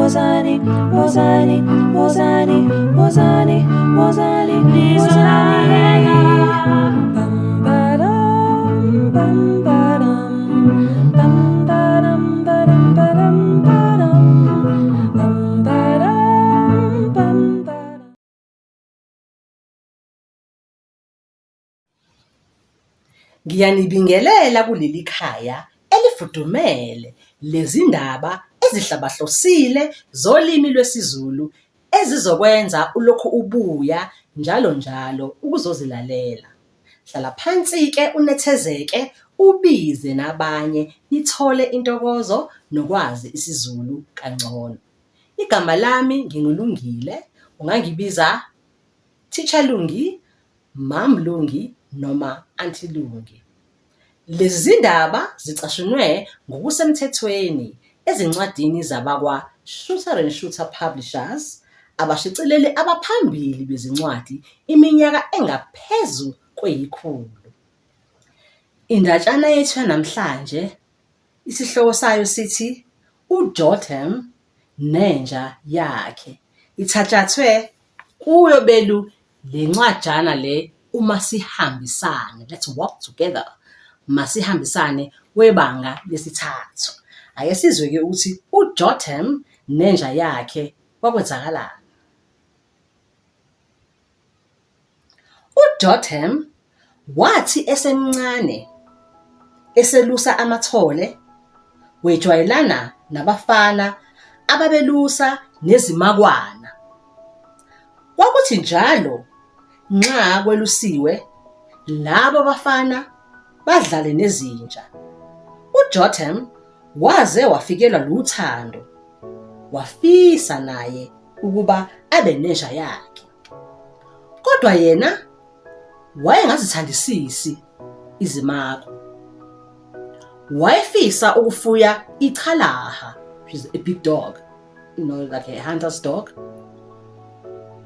Wozani, wozani, wozani, wozani, wozani, nizolalela. Bam ba-dum, bam ba-dum, bam ba-dum, ba-dum, ba-dum, ba-dum, bam ba-dum, bam ba-dum. Ngiyanibingelela kuleli khaya elifudumele lezindaba ezihlabahlosile zolimi lwesiZulu ezizokwenza ulokhu ubuya njalo njalo ukuzozilalela. Hlala phansi-ke unethezeke, ubize nabanye nithole intokozo nokwazi isiZulu kangcono. Igama lami nginguLungile, ungangibiza Teacher Lungi, Mam Lungi noma Aunty Lungi. Lezi zindaba zicashunwe ngokusemthethweni ezincwadini zabakwa-Shuter and Shooter Publishers, abashicileli abaphambili bezincwadi iminyaka engaphezu kweyikhulu. Indatshana yethu yanamhlanje isihloko sayo sithi uJotham nenja yakhe. Ithatshathwe kuyo belu Le ncwajana le uMasihambisane, let's walk together, Masihambisane webanga lesithathu. Ake sizwe-ke ukuthi uJotham nenja yakhe kwakwenzakalani. UJotham wathi esemncane eselusa amathole, wejwayelana nabafana ababelusa nezimakwana. Kwakuthi njalo nxa kwelusiwe, labo bafana badlale nezinja. UJotham waze wafikelwa luthando, wafisa naye ukuba abe nenja yakhe. Kodwa yena wayengazithandisisi izimako. Wayefisa ukufuya ichalaha, which is a big dog, you know, like a hunter's dog.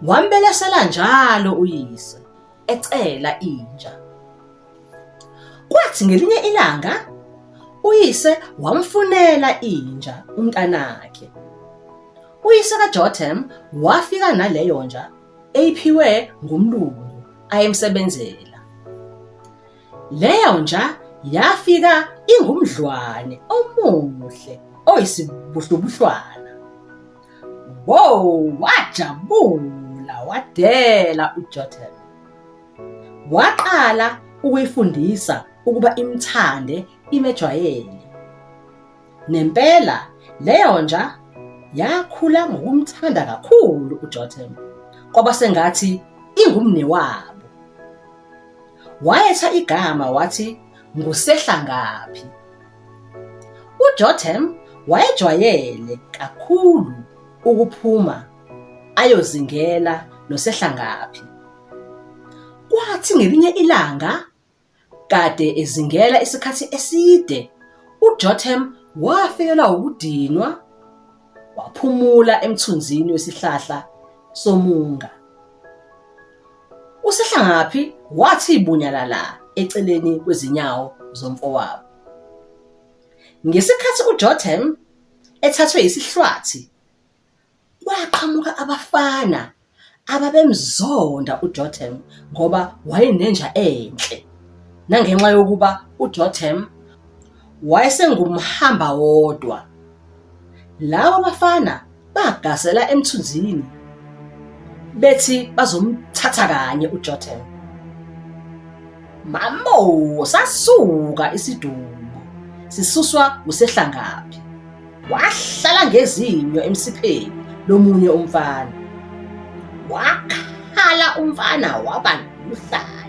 Wambelesela njalo uyise ecela inja. Kwathi ngelinye ilanga uyise wamfunela inja umntanakhe. Uyise kaJotham wafika naleyo nja eyiphiwe ngumlungu ayemsebenzela. Leyo nja yafika ingumdlwane omuhle oyisibuhlubuhlwana. Wo, wajabula wadela uJotham. Waqala ukuyifundisa ukuba imthande imejwayele. Nempela leyo nja yakhula ngokumthanda kakhulu uJotham, kwaba sengathi ingumnewabo. Wayetha igama wathi nguSehlangaphi. UJotham wayejwayele kakhulu ukuphuma ayozingela noSehlangaphi. Kwathi ngelinye ilanga Kade ezingela isikhathi eside, uJotham wafikelwa wukudinwa, waphumula emthunzini wesihlahla somunga. USehlangaphi wathi bunyalala eceleni kwezinyawo zomfowabo. Ngesikhathi uJotham ethathwe yisihlwathi, Kwaqhamuka abafana ababemzonda uJotham ngoba wayenenja enhle, nangenxa yokuba uJotham wayesengumhambawodwa. Labo bafana bagasela emthunzini bethi bazomthatha kanye uJotham. Mamo, sasuka isidumbu sisuswa uSehlangaphi. Wahlala ngezinyo emsipheni lomunye umfana. Wakhala umfana waba luhlanya.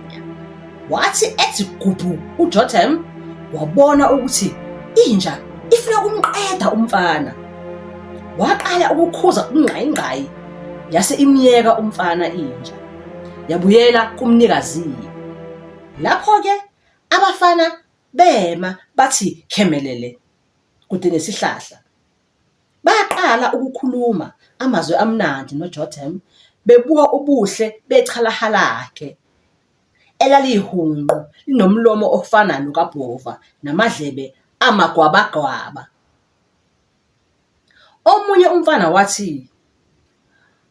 Wathi ethi gubhu uJotham wabona ukuthi inja ifuna ukumqeda umfana. Waqala ukukhuza ungqayingqayi yase imyeka umfana inja. Yabuyela kumnikazi. Lapho-ke abafana bema bathi khemelele kude nesihlahla. Baqala ukukhuluma amazwi amnandi noJotham bebuka ubuhle bechalaha lakhe elaliyihunqu linomlomo ofana nokabhova namadlebe amagwabagwaba. Omunye umfana wathi,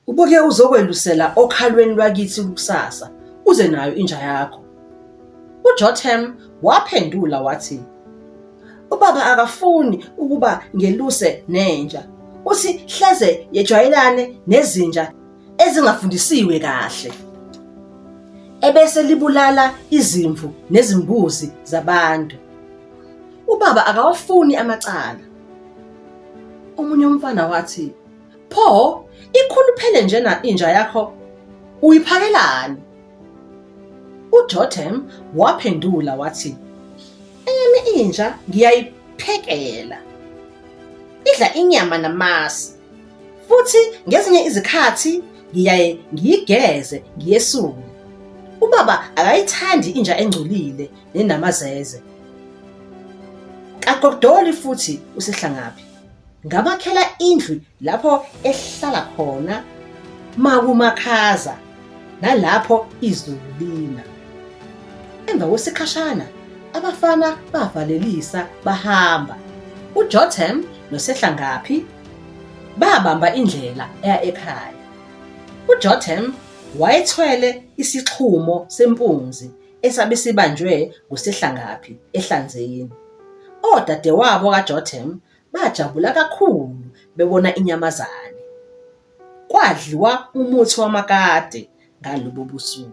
Uboke uzokwelusela okhalweni lwakithi kusasa, uze nayo inja yakho. UJotham waphendula wathi, Ubaba akafuni ukuba ngeluse nenja. Uthi hleze yejwayelane nezinja ezingafundisiwe kahle. Ebese libulala izimvu nezimbuzi zabantu. Ubaba akawafuni amacala. Omunye umfana wathi, Pho ikhuluphele njena inja yakho uyiphakelani? UJotham waphendula wathi, Eyami inja ngiyayiphekela. Idla inyama namasi. Futhi ngezinye izikhathi ngiyaye ngiyigeze ngiyesule. Ubaba akayithandi inja engcolile nenamazeze. Kagodoli futhi usehlangaphi. Ngabakhela indlu lapho ehlala khona makumakhaza nalapho izulu lina. Emva kwesikhashana abafana bavalelisa bahamba. UJotham noSehlangaphi babamba indlela eya ekhaya. UJotham wayethwele isixhumo sempunzi esabe sibanjwe nguSehlangaphi ehlanzeni. Odadewabo kaJotham bajabula kakhulu bebona inyamazane. Kwadliwa umuthi wamakati ngalobo busuku.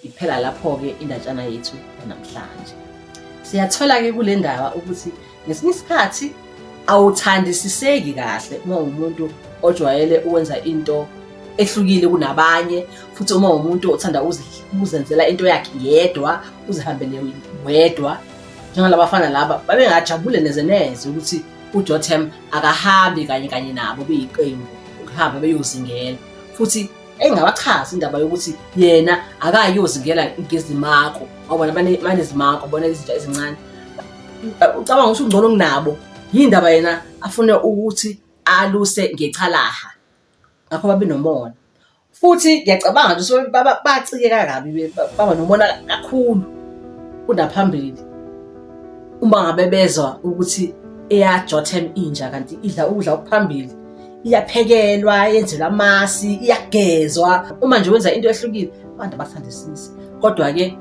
Iphela lapho-ke indatshana yethu yanamhlanje. Siyathola-ke kule ndaba ukuthi ngesinye isikhathi awuthandisiseki kahle uma umuntu ojwayele ukwenza into ehlukile kunabanye futhi uma umuntu othanda ukuzenzela into yakhe yedwa uzihambele wedwa njengalabafana laba babengajabule neze neze ukuthi uJotham akahambi kanye kanye nabo beyiqembu ukuhamba beyozingela futhi engabachazi indaba yokuthi yena akayozingela ngezimako wabona banezimako bona izinja ezincane ucabanga ukuthi ungcono kunabo yindaba yena afune ukuthi aluse ngechalaha ngakho babe nomona Futhi ngiyacabanga nje so bacikeka kabi baba nomona kakhulu kunaphambili uma ngabe bezwa ukuthi eyaJotham inja kanti idla ukudla okuphambili iyaphekelwa yenzelwa amasi iyagezwa uma nje wenza into ehlukile abantu abathandisisi kodwa-ke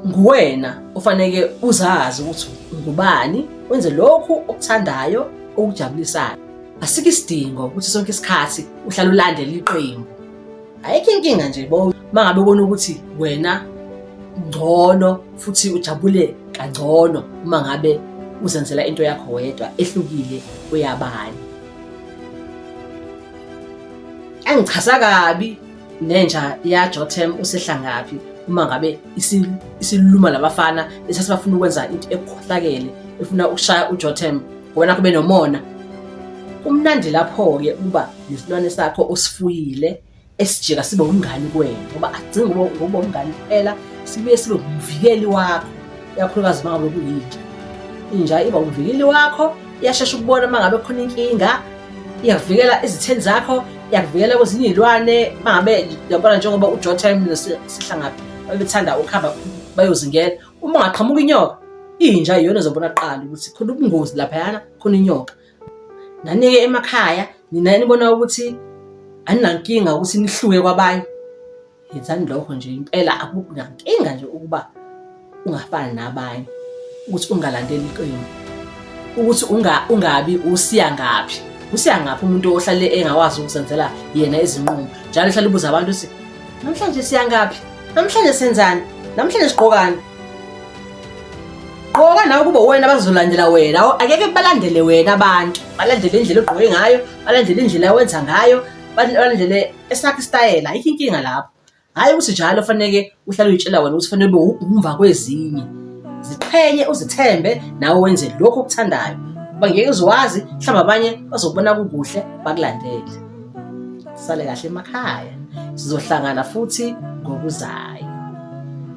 nguwena ofaneke uzazi ukuthi ungubani wenze lokhu okuthandayo okujabulisayo Asikho isidingo ukuthi sonke isikhathi uhlale ulandela iqembu. Ayikho inkinga nje bo uma ngabe ubona ukuthi wena ngcono futhi ujabule kangcono uma ngabe uzenzela into yakho wedwa ehlukile kweyabanye. Angichaza kabi nenja yaJotham usehlangaphi uma ngabe isiluma labafana bese bafuna ukwenza into ekhohlakele efuna ukushaya uJotham ngoba nakho benomona. Kumnandi lapho-ke ukuba nesilwane sakho osifuyile esijika sibe umngani kuwena ngoba agcine ngokuba umngani kuphela sibuye sibe umvikeli wakho ikakhulukazi uma ngabe kuyinja. Inja iba umvikeli wakho iyashesha ukubona uma ngabe khona inkinga iyakuvikela ezitheni zakho iyakuvikela kwezinye iy'lwane uma ngabe yabona njengoba uJotham noSihlangaphi babethanda ukuhamba bayozingela uma ungaqhamuka inyoka inja iyona ezobona kuqala ukuthi khona ubungozi laphayana khona inyoka nani-ke emakhaya nina nibona ukuthi aninankinga ukuthi nihluke kwabanye Yenzani lokho nje impela akunankinga nje ukuba ungafani nabanye ukuthi ungalandeli iqembu ukuthi ungabi usiya ngaphi usiya ngaphi umuntu ohlale engakwazi ukuzenzela yena izinqumo njalo ehlale ubuza abantu ukuthi namhlanje siya ngaphi namhlanje senzani namhlanje sigqokani gqoka nawe kube wena bazolandela wena akeke balandele wena abantu balandele indlela ogqoke ngayo balandele indlela owenza ngayo balandele esakho isitayela ayikho inkinga lapho hhayi ukuthi njalo faneke uhlale uyitshela wena ukuthi fanele ube umva kwezinye ziqhenye uzithembe nawe wenze lokhu okuthandayo ngoba ngeke uziwazi mhlawumbe abanye bazokubona kukuhle bakulandele sale kahle emakhaya sizohlangana futhi ngokuzayo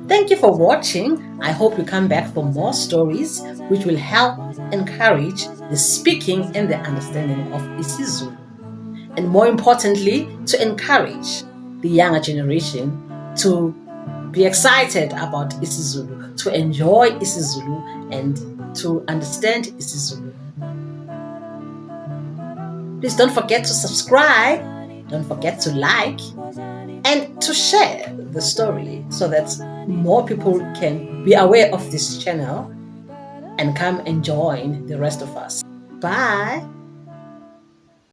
Thank you for watching. I hope you come back for more stories which will help encourage the speaking and the understanding of isiZulu. And more importantly, to encourage the younger generation to be excited about isiZulu, to enjoy isiZulu and to understand isiZulu. Please don't forget to subscribe, don't forget to like, and to share the story so that more people can be aware of this channel and come and join the rest of us. Bye.